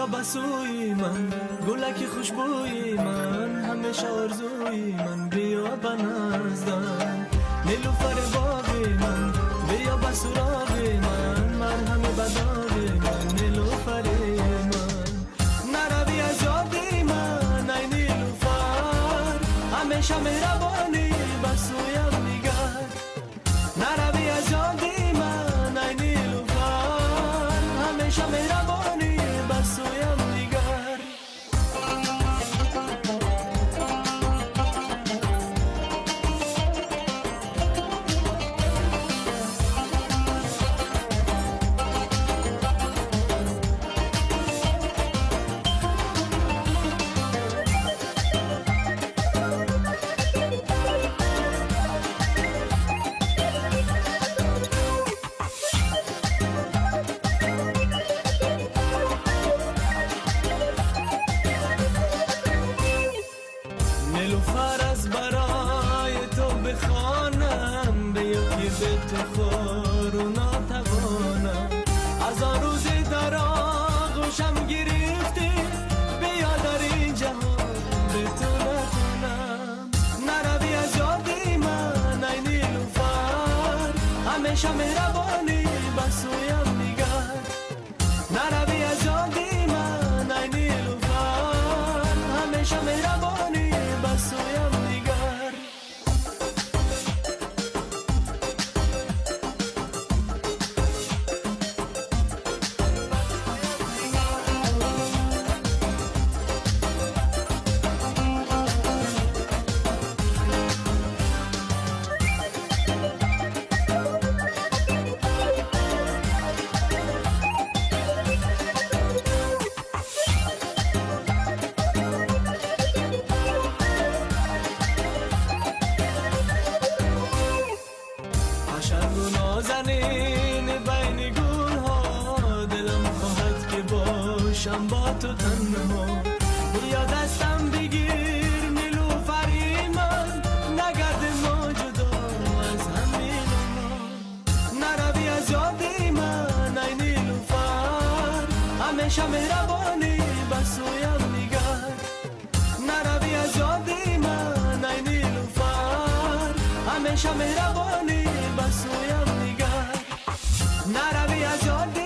Биё ба сӯи ман, гулаки хушбӯи ман, ҳамеша орзуи ман, биё ба наздам. Нилуфари боғи ман, биё ба суроғи ман, марҳами ба доғи ман, Нилуфари ман. Наравӣ аз ёди ман, ай Нилуфар, ҳамеша меҳрабонӣ ба сӯям нигар. Наравӣ аз ёди ман, ай Нилуфар, ҳамеша меҳрабонӣ ба сӯям нигар. Нилуфар, аз барои ту бихонам, биё ки ба ту хору нотавонам. Аз он рӯзе дар оғӯшам гирифтӣ, биё дар ин ҷаҳон ба ту натонам. Наравӣ аз ёди ман, ай Нилуфар, ҳамеша меҳрабонӣ ба сӯям нигар. Наравӣ аз ёди ман, ай Нилуфар, ҳамеша меҳрабонӣ ба сӯям нигар. Қашангу нозанин байни гулҳо, дилам хоҳад ки бошам бо ту танҳо. Биё дастам бигир, Нилуфари ман, нагардем мо ҷудо аз ҳамин. Наравӣ аз ёди ман, ай Нилуфар, ҳамеша меҳрабонӣ ба сӯям нигар. Наравӣ аз ёди ман, ай Нилуфар, ҳамеша меҳрабонӣ ба сӯям нигар. Наравӣ аз ёди